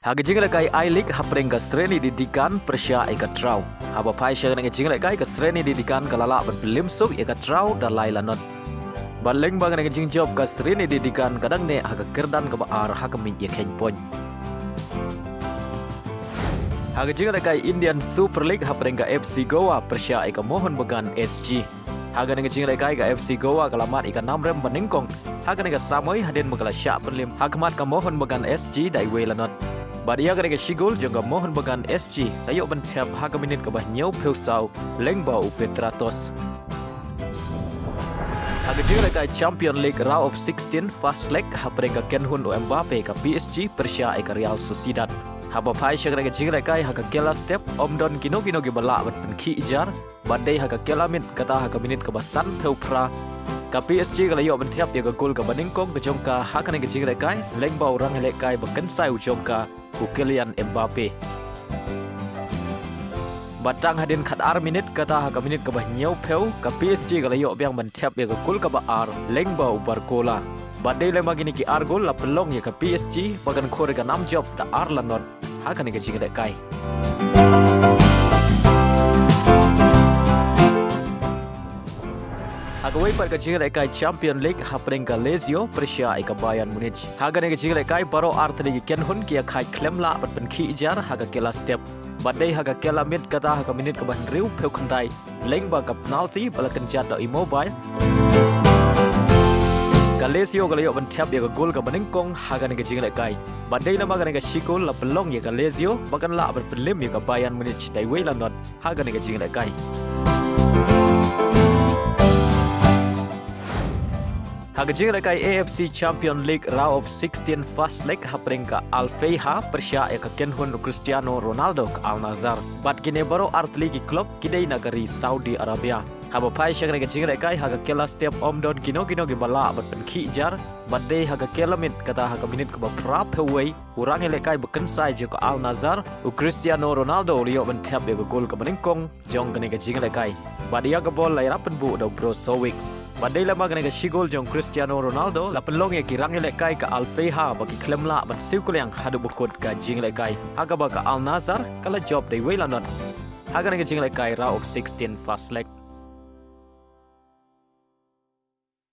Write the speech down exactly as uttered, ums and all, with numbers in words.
Ha ka jinglehkai I-League hapdeng ka Sreni Didikan pyrshah ïa ka Traw. Haba phai sha kane ka jinglehkai ka Sreni Didikan ka la lah ban pynliem suk ïa ka Traw da lai lanot. Bad lyngba kane ka jingjop ka Sreni Didikan ka dang neh ha ka kyrdan kaba ar ha ka miej ïakheiñ point. Ha ka jinglehkai Indian Super League hapdeng ka F C Goa pyrshah ïa ka Mohun Bagan S G. Ha kane ka jinglehkai ka F C Goa ka la mad ïa ka namrem banyngkong ha kane ka samoi hadien ba ka la shah pynliem ha khmat ka Mohun Bagan S G da iwei lanot. Bad ïa kane ka shigol jong ka Mohun Bagan S G la ïoh ban thep ha ka minit kaba hynñiewphew saw lyngba u Petratos. Ha ka jinglehkai Champion League Round of sixteen first leg hapdeng ka kynhun u Mbappe ka P S G pyrshah ïa ka Real Sociedad. Haba phai sha kane ka jinglehkai ha ka kylla step ym don kino kino kiba lah ban pynkhih jar. Bad dei ha ka kylla miet kata ha ka minit kaba sanphew phra ka P S G ka la ïoh ban thep ïa ka gol kaba nyngkong ka jong ka ha kane ka jinglehkai lyngba u rangïalehkai ba kynsai u jong ka u Kylian Mbappe. Bad tang hadien khatar minit kata ha ka minit kaba hynñiewphew ka P S G ka la ïoh biang ban thep ïa ka gol kaba ar lyngba u Barcola. Bad dei lyngba kine ki ar gol la pynlong ïa ka P S G ba kan khur ïa ka namjop da ar lanot ha kane ka jinglehkai. Ha kawei pat ka jinglehkai Champion League hapdeng ka Lazio pyrshah ïa ka Bayern Munich. Ha kane ka jinglehkai baroh artylli ki kynhun ki ïa khaid khlem lah ban pynkhih jar ha ka kylla step. Bad dei ha ka kylla miet kata ha ka minit kaba hynriewphew khyndai lyngba ka penalty ba la kynjat da u Immobile ka Lazio ka la ïoh ban thep ïa ka gol kaba nyngkong ha kane ka jinglehkai. Bad dei namar kane ka shigol la pynlong ïa ka Lazio ba kan lah ban pynliem ïa ka Bayern Munich da iwei lanot ha kane ka jinglehkai. Ha ka jinglehkai A F C Champion League Round of sixteen first leg hapdeng ka Al Feiha pyrshah ïa ka kynhun u Cristiano Ronaldo ka Al Nassr. Bad kine baroh artylli ki club ki dei na ka ri Saudi Arabia. Haba phai sha kane ka jinglehkai ha ka kylla step ym don kino kino kiba lah ban pynkhih jar. Bad dei ha ka kylla miet kata ha ka minit kaba phraphew wei u rangïalehkai ba kynsai jong ka Al Nassr u Cristiano Ronaldo u la ïoh ban thep ïa ka gol kaba nyngkong jong kane ka jinglehkai. Bad ïa ka bol la ïarap pynbuh da u Brozovic. Bad dei lyngba kane ka shigol jong Cristiano Ronaldo la pynlong ïa ki rangïalehkai ka Al Feiha ba ki khlem lah ban siew kylliang haduh ba kut ka jinglehkai ha kaba ka Al Nassr ka la jop da iwei lanot ha kane ka jinglehkai Round of sixteen first leg.